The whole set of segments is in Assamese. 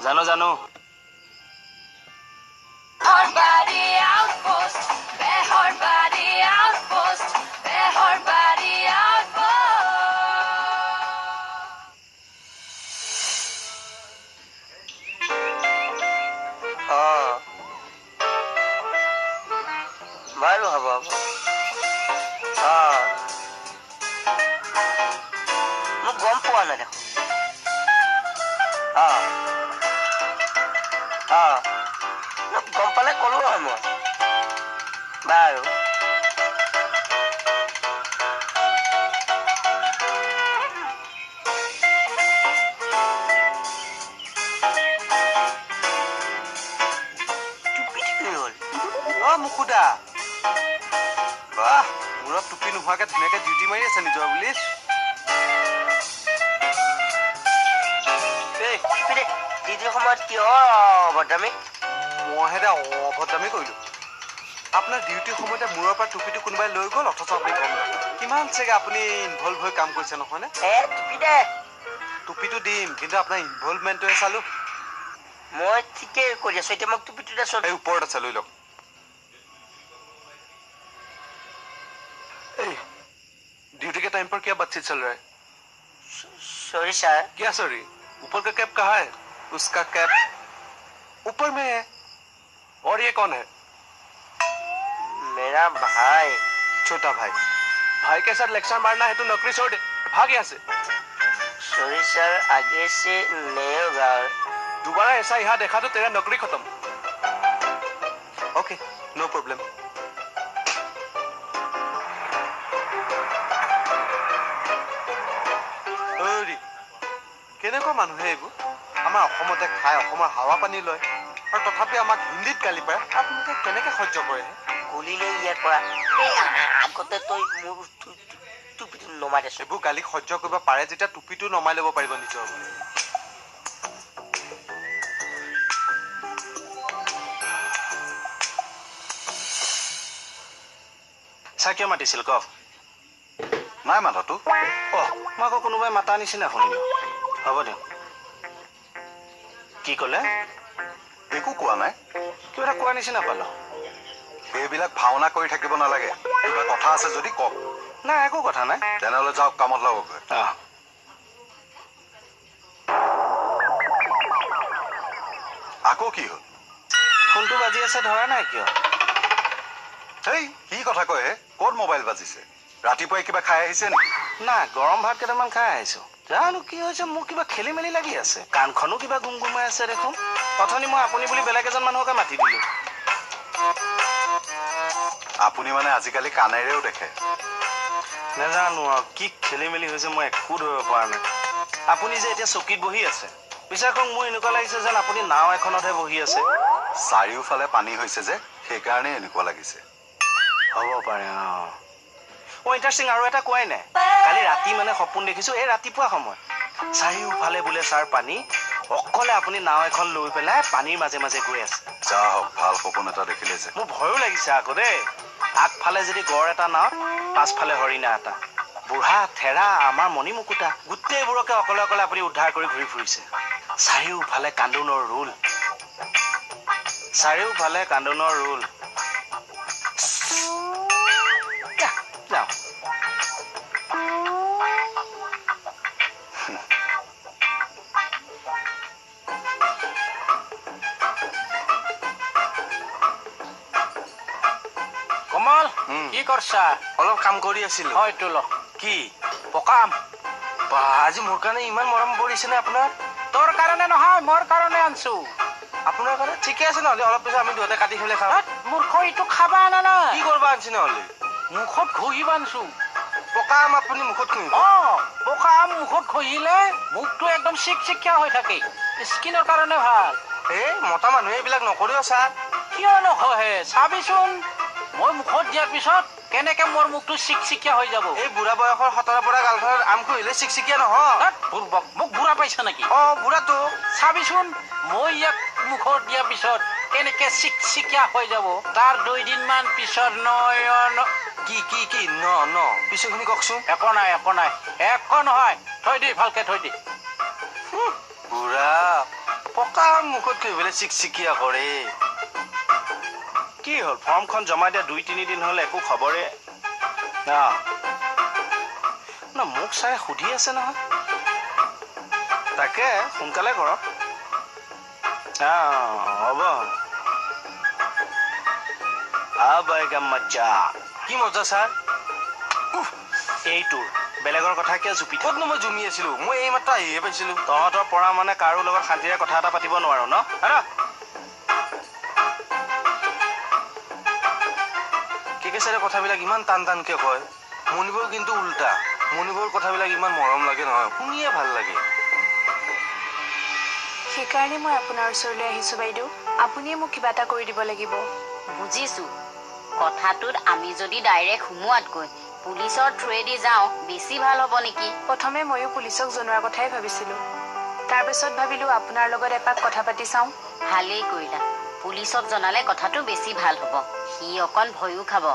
জানো জানো। বাৰু হ'ব হ'ব। অঁ, মোক গম পোৱা নাই দেখোন। অঁ অঁ, গম পালে ক'লো হয় মই। বাৰু টুপিটো কি হ'ল? অ মুকুদা, বাহ, মূৰত টুপি নোহোৱাকে ধুনীয়াকে ডিউটি মাৰি আছে নিজৰ বুলি। এই টুপি দে। ডিউটিৰ সময়ত কিয় অভদ্ৰামি? মইহে দে অভদ্ৰামি কৰিলো। আপোনাৰ ডিউটিৰ সময়তে মূৰৰ পৰা টুপিটো কোনোবাই লৈ গ'ল, অথচ আপুনি গম নাপায়। কিমান চাগে আপুনি ইনভলভ হৈ কাম কৰিছে নহয়নে? এ টুপি দে। টুপিটো দিম, কিন্তু আপোনাৰ ইনভলভমেণ্টটোহে চালো। মই ঠিকেই কৰি আছো এতিয়া, মোক টুপিটো দেচোন। এই ওপৰত আছে, লৈ লওক। ए, ड्यूटी के टाइम पर क्या बातचीत चल रहा है? Sorry sir. क्या सॉरी? ऊपर का कैप कहाँ है? उसका कैप ऊपर में है। और ये कौन है? मेरा भाई। छोटा भाई। भाई के साथ लेक्चर मारना है तो नौकरी छोड़, भाग यहाँ से। सॉरी सर, आगे से नहीं होगा। दोबारा ऐसा यहाँ देखा तो तेरा नौकरी खत्म। Okay, no problem. কেনেকুৱা মানুহে এইবোৰ? আমাৰ অসমতে খায়, অসমৰ হাৱা পানী লয়, আৰু তথাপি আমাক হিন্দীত গালি পাৰে। আপোনালোকে কেনেকে সহ্য কৰে? গলিলে ইয়াৰ পৰা। এই আগতে তই মোৰ টুপিটো নমাই দেচোন। এইবোৰ গালি সহ্য কৰিব পাৰে যেতিয়া টুপিটো নমাই ল'ব পাৰিব নিজৰ বুলি। ছাৰ কিয় মাতিছিল কওক? নাই মাতাটো। অ, মই আকৌ কোনোবাই মাতা নিচিনা শুনিলো। হ'ব দিয়ক। কি ক'লে? একো কোৱা নাই। কিবা এটা কোৱা নিচিনা পালো। সেইবিলাক ভাওনা কৰি থাকিব নালাগে। কিবা কথা আছে যদি কওক। নাই, একো কথা নাই। তেনেহ'লে যাওক, কামত লাগকগৈ। অঁ। আকৌ কি হ'ল? ফোনটো বাজি আছে, ধৰা নাই কিয়? হেই, কি কথা কয় হে? ক'ত মোবাইল বাজিছে? ৰাতিপুৱাই কিবা খাই আহিছে নেকি? নাই, গৰম ভাত কেইটামান খাই আহিছো। জানো কি হৈছে, মোৰ কিবা খেলি মেলি লাগি আছে। কাণখনো কিবা গুমগুমাই আছে দেখোন। অথনি মই আপুনি বুলি বেলেগ এজন মানুহকে মাতি দিলো। আপুনি মানে আজিকালি কাণেৰেও দেখে? নাজানো আৰু কি খেলি মেলি হৈছে, মই একো ধৰিব পৰা নাই। আপুনি যে এতিয়া চকীত বহি আছে, বিশ্বাস কৰক মোৰ এনেকুৱা লাগিছে যেন আপুনি নাও এখনতহে বহি আছে। চাৰিওফালে পানী হৈছে যে, সেইকাৰণে এনেকুৱা লাগিছে। হ'ব পাৰে। অঁ অ, ইণ্টাৰেষ্টিং আৰু এটা কোৱাই নাই। কালি ৰাতি মানে সপোন দেখিছো, এই ৰাতিপুৱা সময় চাৰিওফালে বোলে ছাৰ পানী, অকলে আপুনি নাও এখন লৈ পেলাই পানীৰ মাজে মাজে গৈ আছে। যা হওক, ভাল সপোন এটা দেখিলে যে। মোৰ ভয়ো লাগিছে আকৌ দেই। আগফালে যদি গড় এটা নাৱত, পাছফালে হৰিণা এটা, বুঢ়া থেৰা আমাৰ মণিমুকুতা, গোটেইবোৰকে অকলে অকলে আপুনি উদ্ধাৰ কৰি ঘূৰি ফুৰিছে। চাৰিওফালে কান্দোনৰ ৰোল, চাৰিওফালে কান্দোনৰ ৰোল। যাওঁ। কমল, কি কৰছা? অলপ কাম কৰি আছিলো। হয়তো ল। কি? পকা আম। বা, আজি মোৰ কাৰণে ইমান মৰম পৰিছে নে আপোনাৰ? তোৰ কাৰণে নহয়, মোৰ কাৰণে আনছো। আপোনাৰ কাৰণে? ঠিকে আছে, নহ'লে অলপ পিছত আমি দুয়োটাই কাটি পেলাই খাম। মূৰ্খ, এইটো খাবা আনা নাই। কি কৰবা আনছি নহ'লে? মুখত ঘঁহিব আনছো। পকা আম আপুনি মুখত ঘঁহিব? অ, পকা আম মুখত ঘঁহিলে মুখটো একদম চিকচিকীয়া হৈ থাকে, স্কিনৰ কাৰণে ভাল। এই মতা মানুহে এইবিলাক নকৰেও ছাৰ। কিয় নঘহে? চাবিচোন, মই মুখত দিয়াৰ পিছত কেনেকে মোৰ মুখটো চিকচিকীয়া হৈ যাব। এই বুঢ়া বয়সৰ সতৰা পৰা গালখনত আম ঘঁহিলে চিকচিকীয়া নহয়। মোক বুঢ়া পাইছা নেকি? অ, বুঢ়াটো। চাবিচোন, মই ইয়াক মুখত দিয়াৰ পিছত কেনেকে চিকচিকীয়া হৈ যাব। তাৰ দুইদিনমান পিছত নয়ন কি কি কি ন ন পিছৰখিনি কওকচোন। একো নাই, একো নাই, একো নহয়। থৈ দি, ভালকে থৈ দি। বুঢ়া। পকা মুখত কৈ পেলাই চিকচিকীয়া কৰে। কি হ'ল, ফৰ্মখন জমা দিয়া 2-3 দিন হ'ল, একো খবৰে না। মোক ছাৰে সুধি আছে নহয়। তাকে সোনকালে কৰক। হ'ব। মজা। কি মজা ছাৰ? এইটোৰ বেলেগৰ কথা কিয় জুপি? ক'তনো মই জুমি আছিলো, মই এই মাত্ৰ আহিহে পাইছিলো। তহঁতৰ পৰা মানে কাৰো লগত শান্তিৰে কথা এটা পাতিব নোৱাৰো ন? কে কে ছাৰে কথাবিলাক ইমান টান টানকে কয়, মণিবৰ কিন্তু উল্টা। মণিবৰ কথাবিলাক ইমান মৰম লাগে নহয়, শুনিয়ে ভাল লাগে। সেইকাৰণে মই আপোনাৰ ওচৰলৈ আহিছো বাইদেউ, আপুনিয়ে মোক কিবা এটা কৰি দিব লাগিব। বুজিছো, কথাটোত আমি যদি ডাইৰেক্ট সোমোৱাতকৈ পুলিচৰ থ্ৰুৱেদি যাওঁ বেছি ভাল হ'ব নেকি? প্ৰথমে ময়ো পুলিচক জনোৱাৰ কথাই ভাবিছিলো, তাৰপিছত ভাবিলো আপোনাৰ লগত এপাক কথা পাতি চাওঁ। ভালেই কৰিলা, পুলিচক জনালে কথাটো বেছি ভাল হ'ব, সি অকণ ভয়ো খাব।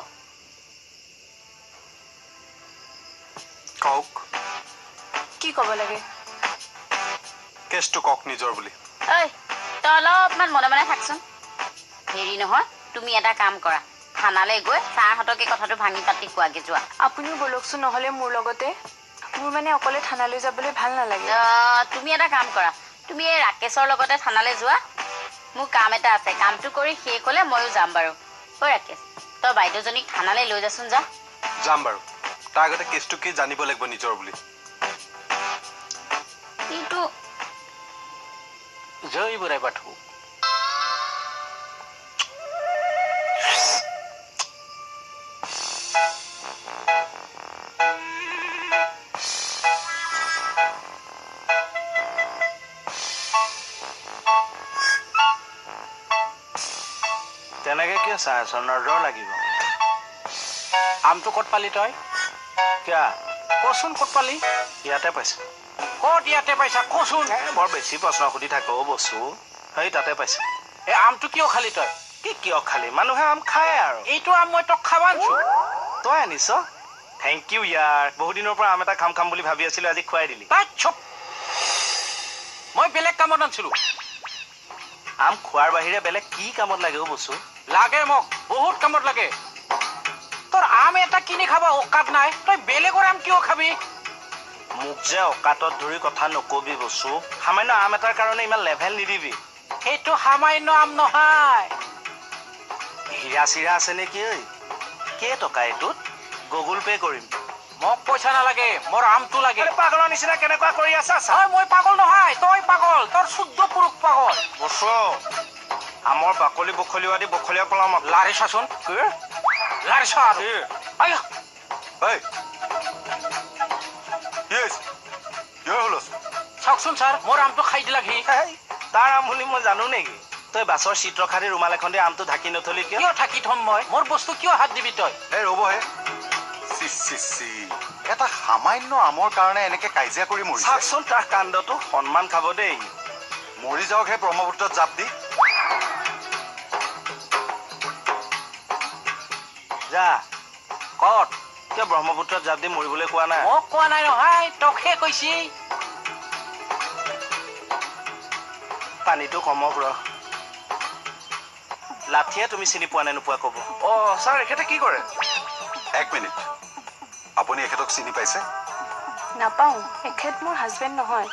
কওক, কি ক'ব লাগে? কেছটো কওক নিজৰ বুলি। ঐ তই অলপমান মনে মনে থাকচোন। হেৰি নহয়, তুমি এটা কাম কৰা, থানালৈ গৈ ছাৰহঁতকে কথাটো ভাঙি পাতি কোৱাগে যোৱা। আপুনিও বলকচোন নহ'লে মোৰ লগতে, মোৰ মানে অকলে থানালৈ যাবলৈ ভাল নালাগে। তুমি এটা কাম কৰা, তুমি এই ৰাকেশৰ লগতে থানালৈ যোৱা, মোৰ কাম এটা আছে, কামটো কৰি শেষ হ'লে ময়ো যাম বাৰু। ঐ ৰাকেশ, তই বাইদেউজনীক থানালৈ লৈ যাচোন। যা। যাম বাৰু, তাৰ আগতে কেছটো কি জানিব লাগিব নিজৰ বুলি। কিন্তু জয় বুঢ়াই পাঠো। তেনেকে কিয় চাই আছ? নজৰ লাগিব। আমটো ক'ত পালি তই? কিয় কচোন, ক'ত পালি? ইয়াতে পাইছো। ক'ত ইয়াতে পাইছা কচোন? বৰ বেছি প্ৰশ্ন সুধি থাক বস্তু। সেই তাতে পাইছো। এই আমটো কিয় খালি তই? কি কিয় খালি? মানুহে আম খায় আৰু। এইটো আম মই তোক খাব আনিছো। তই আনিছ? Thank U ইয়াৰ, বহুদিনৰ পৰা আম এটা খাম খাম বুলি ভাবি আছিলো, আজি খুৱাই দিলি। মই বেলেগ কামত আনিছিলো। আম খোৱাৰ বাহিৰে বেলেগ কি কামত লাগে অ বস্তু? লাগে মোক বহুত কামত লাগে। তোৰ আম এটা কিনি খাব অকাত নাই, তই বেলেগৰ আম কিয় খাবি? মোক যে অকাতত ধৰি কথা নকবি বস্তু, সামান্য আম এটাৰ কাৰণে ইমান লেভেল নিদিবি। সেইটো সামান্য আম নহয়। হীৰা চিৰা আছে নেকি ঐ? কেই টকা এইটোত? গুগল পে' কৰিম। মোক পইচা নালাগে, মোৰ আমটো লাগে। পাগলৰ নিচিনা কেনেকুৱা কৰি আছা? মই পাগল নহয়, তই পাগল, তোৰ চৈধ্য পুৰুষ পাগল। বস্তু আমৰ বাকলি বখলিওৱা দি বখলিয়া পেলাম। লাৰি চাচোন, লাৰি চা। চাওকচোন ছাৰ, মোৰ আমটো খাই দিলাক সি। তাৰ আম বুলি মই জানো নেকি? তই বাছৰ চিট ৰখা দি ৰুমাল এখন দি আমটো ঢাকি নথলি কিয়? কিয় ঢাকি থম মই? মোৰ বস্তু কিয় হাত দিবি তই? এই ৰ'বহে, এটা সামান্য আমৰ কাৰণে এনেকে কাজিয়া কৰি মৰিছে। চাওকচোন তাৰ কাণ্ডটো, সন্মান খাব দেই। মৰি যাওক হে ব্ৰহ্মপুত্ৰত জাপ দি। যা। ক'ত? কিয় ব্ৰহ্মপুত্ৰত জাপ দি মৰিবলৈ কোৱা নাই? মোক কোৱা নাই নহয়, তোকহে কৈছি। পানীটো কমক ৰ। লাঠিয়ে তুমি চিনি পোৱা নে নোপোৱা ক'ব। অ ছাৰ, এখেতে কি কৰে? এক মিনিট, আপুনি এখেতক চিনি পাইছে? নাপাওঁ, এখেত মোৰ হাজবেণ্ড নহয়।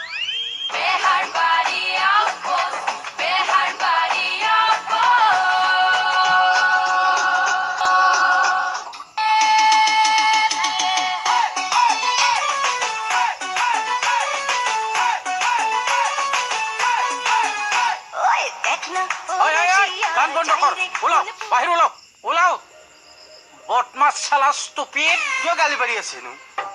গান বন্ধ কৰ, ওলাও বাহিৰ, ওলাও ওলাও। বদমাছ চালা ষ্টুপিড, কিয় গালি পাৰি আছেনো?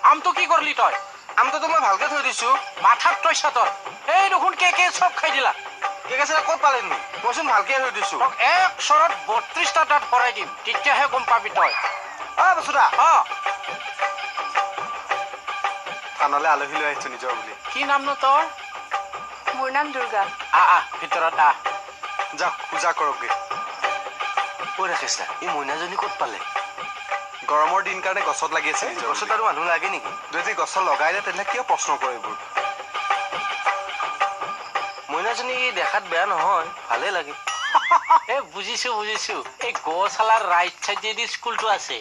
আমটো কি কৰিলি তই? আমটোতো মই ভালকে থৈ দিছো। মাথাত তই চাতৰ এই দেখোন কে কে চব খাই দিলা। কে কে ক'ত পালেনো? মইচোন ভালকে থৈ দিছো। তোক এক চৰত 32টা দাঁত ভৰাই দিম, তেতিয়াহে গম পাবি তই। অ বসুদা, অ থানালৈ আলহী লৈ আহিছো নিজৰ বুলি। কি নামনো তোৰ? মোৰ নাম দুৰ্গা। আহ আহ, ভিতৰত আহ। যাওক পূজা কৰকগে। ঐ ৰাকেশ দা, এই মইনাজনী ক'ত পালে? গৰমৰ দিন কাৰণে গছত লাগি আছে। গছত আৰু মানুহ লাগে নেকি? যদি গছত লগাই দিয়ে তেন্তে কিয় প্ৰশ্ন কৰে এইবোৰ? মইনাজনী দেখাত বেয়া নহয়, ভালেই লাগে। এ বুজিছো বুজিছো, এই গৌশালাৰ ৰাইট চাইডেদি স্কুলটো আছে,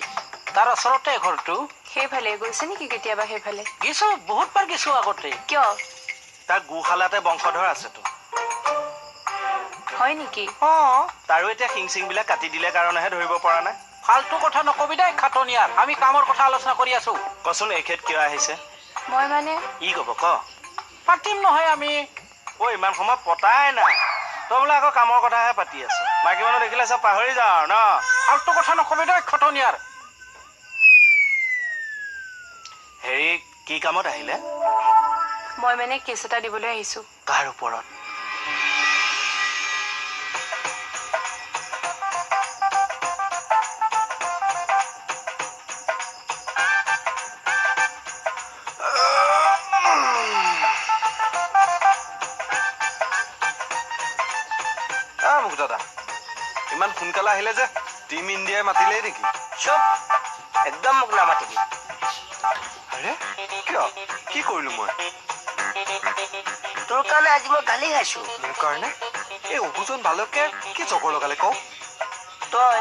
তাৰ ওচৰতে ঘৰটো। সেইফালে গৈছে নেকি কেতিয়াবা? সেইফালে গেছো, বহুত বাৰ গেছো আগতে। কিয়? তাৰ গোশালাতে বংশধৰ আছেতো। হয় নেকি? অ, তাৰো এতিয়া শিং চিং বিলাক কাটি দিলে কাৰণেহে ধৰিব পৰা নাই। ফাল্টু কথা নকবি দেই খাটনিয়াৰ, আমি কামৰ কথা আলোচনা কৰি আছো। কচোন এখেত কিয় আহিছে? মই মানে ই কব ক। পাতিম নহয় আমি। অ, ইমান সময় পতাই নাই, তই বোলে আকৌ কামৰ কথাহে পাতি আছ। মাইকী মানুহ দেখিলে চব পাহৰি যাওঁ আৰু ন। ফাল্টু কথা নকবি দেই খাটনিয়াৰ। হেৰি, কি কামত আহিলে? মই মানে কেছ এটা দিবলৈ আহিছো। কাৰ ওপৰত? মোক দাদা ইমান সোনকালে আহিলে যে, টিম ইণ্ডিয়াই মাতিলেই নেকি? চুপ, একদম মোক নামাতিবি। আৰে কিয়, কি কৰিলো মই? তোৰ কাৰণে আজি মই গালি খাইছো। মোৰ কাৰণে? এই অবুজন বালকে কি জগৰ লগালে কওঁ? তই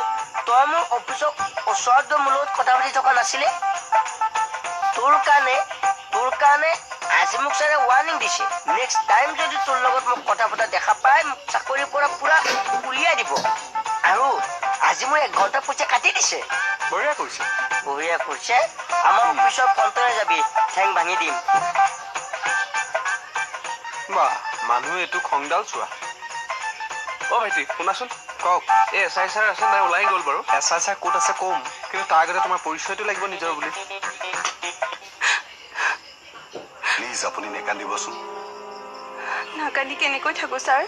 তই মোৰ অফিচৰ ওচৰত গৈ মোৰ লগত কথা পাতি থকা নাছিলে? তোৰ কাৰণে আজি মোক ছাৰে ৱাৰ্ণিং দিছে। নেক্সট টাইম যদি তোৰ লগত মোক কথা পতা দেখা পায়, মোক চাকৰিৰ পৰা পুৰা উলিয়াই দিব। আৰু আজি মোৰ 1 ঘণ্টা পইচা কাটি দিছে। বঢ়িয়া কৰিছে, বঢ়িয়া কৰিছে। আমাৰ অফিচৰ ফ্ৰণ্টৰে যাবি, ঠেং ভাঙি দিম। বাহ, মানুহ এইটো খংডাল চোৱা। অ ভাইটি শুনাচোন। কওক। এই এছ I sir আছে নাই? ওলাই গ'ল বাৰু। এছ I sir ক'ত আছে কম, কিন্তু তাৰ আগতে তোমাৰ পৰিচয়টো লাগিব নিজৰ বুলি। প্লিজ আপুনি নেকান্দিবচোন। নাকান্দি কেনেকৈ থাকো ছাৰ?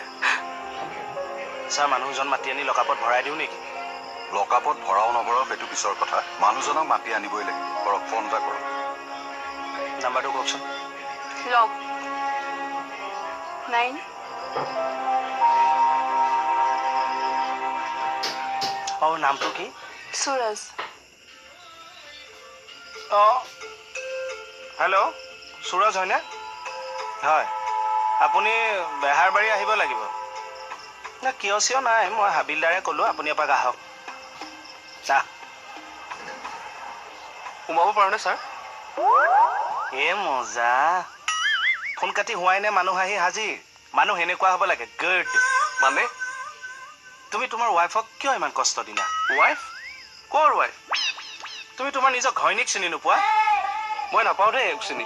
ছাৰ, মানুহজন মাতি আনি লকআপত ভৰাই দিওঁ নেকি? লকআপত ভৰাও নভৰাও সেইটো পিছৰ কথা, মানুহজনক মাতি আনিবই লাগিব। কৰক, ফোন এটা কৰক। নাম্বাৰটো কওকচোন। লওক, 9। অ, নামটো কি? সুৰজ। অ, হেল্ল' সুৰজ হয়নে? হয়, আপুনি বেহাৰবাৰী আহিব লাগিব। না, কিয় চিয় নাই, মই হাবিলদাৰে ক'লো, আপুনি এপাক আহক। সোমাব পাৰোনে ছাৰ? এ মজা, ফোন কাটি হোৱাই নাই মানুহ আহি হাজিৰ। মানুহ এনেকুৱা হ'ব লাগে। গুড। মানে তুমি তোমাৰ ৱাইফক কিয় ইমান কষ্ট দিলা? ৱাইফ? কৰ ৱাইফ? তুমি তোমাৰ নিজৰ ঘৈণীক চিনি নোপোৱা? মই নাপাওঁ দেই চিনি।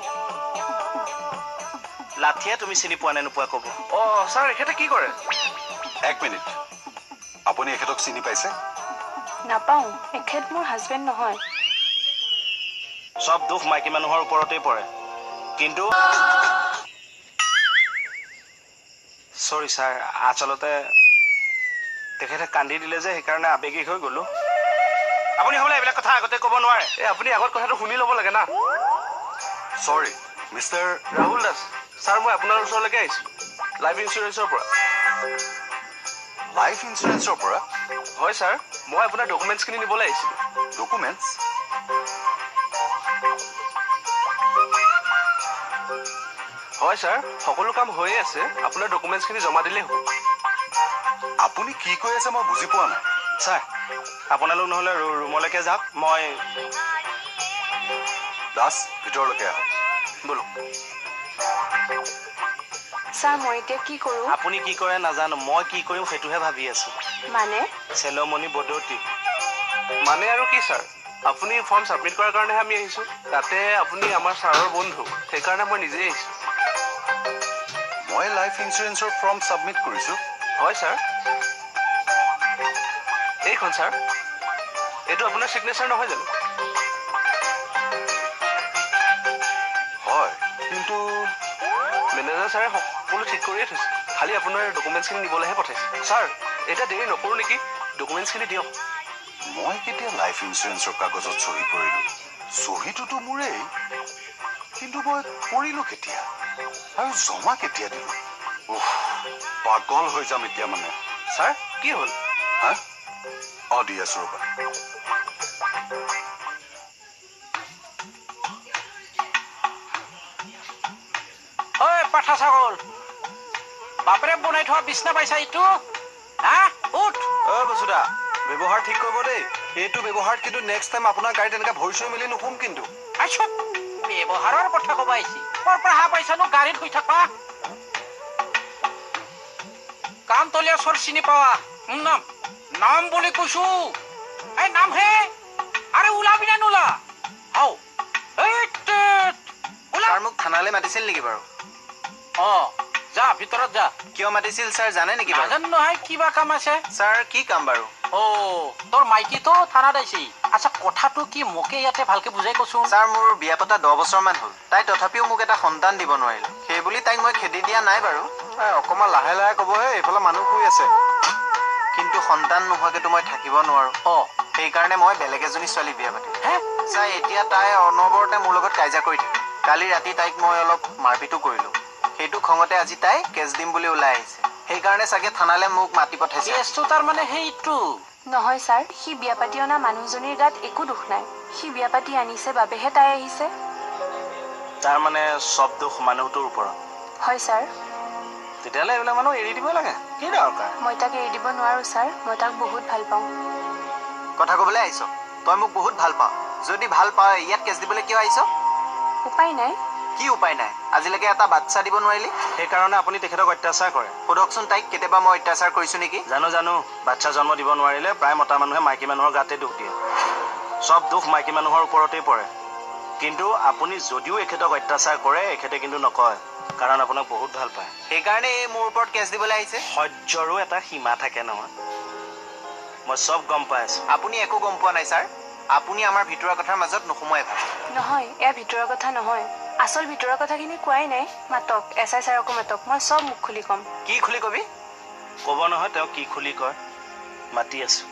লাঠিয়ে তুমি চিনি পোৱা নে নোপোৱা ক'ব। অ ছাৰ, এখেতে কি কৰে? এক মিনিট, আপুনি এখেতক চিনি পাইছে? নাপাওঁ, এখেত মোৰ হাজবেণ্ড নহয়। চব দুখ মাইকী মানুহৰ ওপৰতেই পৰে। কিন্তু চৰি ছাৰ, আচলতে তেখেতে কান্দি দিলে যে, সেইকাৰণে আৱেগিক হৈ গ'লো। আপুনি হ'লে এইবিলাক কথা আগতে ক'ব নোৱাৰে। এই আপুনি আগত কথাটো শুনি ল'ব লাগে না। Sorry mister Rahul Das. Sir, মই আপোনাৰ ওচৰলৈকে আহিছিলোঁ লাইফ ইঞ্চুৰেঞ্চৰ পৰা। লাইফ ইঞ্চুৰেঞ্চৰ পৰা? হয় ছাৰ, মই আপোনাৰ ডকুমেণ্টছখিনি নিবলৈ আহিছিলোঁ। ডকুমেণ্টছ? হয় ছাৰ, সকলো কাম হৈয়ে আছে, আপোনাৰ ডকুমেণ্টছখিনি জমা দিলেই হ'ব। আপুনি কি কৈ আছে মই বুজি পোৱা নাই। ছাৰ, আপোনালোক নহ'লে ৰুমলৈকে যাওক, মই দাস ভিতৰলৈকে আহক। ব'লক। ছাৰ, মই এতিয়া কি কৰোঁ? আপুনি কি কৰে নাজানো, মই কি কৰিম সেইটোহে ভাবি আছো। মানে? চেলমণি বদতি। মানে আৰু কি ছাৰ, আপুনি ফৰ্ম ছাবমিট কৰাৰ কাৰণেহে আমি আহিছোঁ। তাতে আপুনি আমাৰ ছাৰৰ বন্ধু, সেইকাৰণে মই নিজেই আহিছোঁ। মই লাইফ ইঞ্চুৰেঞ্চৰ ফৰ্ম ছাবমিট কৰিছোঁ। হয় ছাৰ, এইখন ছাৰ, এইটো আপোনাৰ চিগনেচাৰ নহয় জানো? হয়, কিন্তু মেনেজাৰ ছাৰে সকলো ঠিক কৰিয়ে থৈছে, খালি আপোনাৰ ডকুমেণ্টছখিনি নিবলৈহে পঠাইছে। ছাৰ, এতিয়া দেৰি নকৰোঁ নেকি, ডকুমেণ্টছখিনি দিয়ক। মই কেতিয়া লাইফ ইঞ্চুৰেঞ্চৰ কাগজত চহী কৰিলোঁ? চহীটোতো মোৰেই, কিন্তু মই কৰিলোঁ কেতিয়া আৰু জমা কেতিয়া দিলোঁ? উফ, পাগল হৈ যাম এতিয়া মানে। ছাৰ, কি হ'ল? হা, অ, দি আছোঁ ৰ'বা। ঐ পাঠা ছাগল, বাপেৰে বনাই থোৱা বিছনা পাইছা এইটো? হা, উঠ। অ বসুদা, ব্যৱহাৰ ঠিক কৰিব দেই। এইটো ব্যৱহাৰত কিন্তু নেক্সট টাইম আপোনাৰ গাড়ীত এনেকৈ ভৰি চৰি মেলি নুশুম কিন্তু। আচ্ছা, ব্যৱহাৰৰ কথা ক'ব আহিছি, ক'ৰ পৰা হাঁহ পাইছানো গাড়ীত শুই থাকা? কাণতলীয়া চৰ চিনি পাৱা? নাম নাম বুলি কৈছো। এই নাম হে। আৰে ওলাবি নে নোলা? হাও, ওলা। ছাৰ, মোক থানালৈ মাতিছিল নেকি বাৰু? অ, যা, ভিতৰত যা। কিয় মাতিছিল ছাৰ জানে নেকি বাৰু? নাজানো নহয়, কিবা কাম আছে। ছাৰ, কি কাম বাৰু? অ, তোৰ মাইকীটো থানাত আহিছে। আচ্ছা, কথাটো কি মোকে ইয়াতে ভালকে বুজাই কচোন। ছাৰ, মোৰ বিয়া পতা 10 বছৰমান হ'ল। তাই তথাপিও মোক এটা সন্তান দিব নোৱাৰিলে। সেইবুলি তাইক মই খেদি দিয়া নাই বাৰু। অকণমান লাহে লাহে ক'ব হে, এইফালে মানুহ শুই আছে। কিন্তু সন্তান নোহোৱাকেতো মই থাকিব নোৱাৰো। অ, সেইকাৰণে মই বেলেগ এজনী ছোৱালী বিয়া পাতিলো। হে? ছাৰ, এতিয়া তাই অনবৰতে মোৰ লগত কাজিয়া কৰি থাকে। কালি ৰাতি তাইক মই অলপ মাৰপিটো কৰিলো। সেইটো খঙতে আজি তাই কেছ দিম বুলি ওলাই আহিছে। সেইকাৰণে চাগে থানালৈ মোক মাতি পঠাইছে। কেছটো তাৰমানে সেইটো? নহয় ছাৰ, সি বিয়া পাতি অনা মানুহজনীৰ গাত একো দোষ নাই। সি বিয়া পাতি আনিছে বাবেহে তাই আহিছে। তাৰ মানে চব দোষ মানুহটোৰ ওপৰত? হয় ছাৰ। তেতিয়াহ'লে এইবিলাক মানুহ এৰি দিব লাগে, কি দৰকাৰ? মই তাক এৰি দিব নোৱাৰো ছাৰ, মই তাক বহুত ভাল পাওঁ। কথা ক'বলৈ আহিছ? তই মোক বহুত ভাল পাৱ? যদি ভাল পাৱ, ইয়াত কেছ দিবলৈ কিয় আহিছ? উপায় নাই। কি উপায় নাই? আজিলৈকে এটা বাচ্চা দিব নোৱাৰিলি? সেইকাৰণে আপুনি তেখেতক অত্যাচাৰ কৰে। সোধকচোন তাইক, কেতিয়াবা মই অত্যাচাৰ কৰিছো নেকি? জানো জানো, বাচ্চা জন্ম দিব নোৱাৰিলে প্ৰায় মতা মানুহে মাইকী মানুহৰ গাতে দোষ দিয়ে। চব দোষ মাইকী মানুহৰ ওপৰতেই পৰে। কিন্তু আপুনি যদিও এখেতক অত্যাচাৰ কৰে, এখেতে কিন্তু নকয়, কাৰণ আপোনাক বহুত ভাল পায়। সেইকাৰণে এই মোৰ ওপৰত কেছ দিবলৈ আহিছে। সহ্যৰো এটা সীমা থাকে নহয়। মই চব গম পাই আছো। আপুনি একো গম পোৱা নাই ছাৰ। আপুনি আমাৰ ভিতৰুৱা কথাৰ মাজত নোসোমোৱাই ভাল। নহয়, এয়া ভিতৰুৱা কথা নহয়। আচল ভিতৰুৱা কথাখিনি কোৱাই নাই। মাতক, এছ I ছাৰকো মাতক, মই চব মুখ খুলি ক'ম। কি খুলি কবি? ক'ব নহয় তেওঁ কি খুলি কয়। মাতি আছো।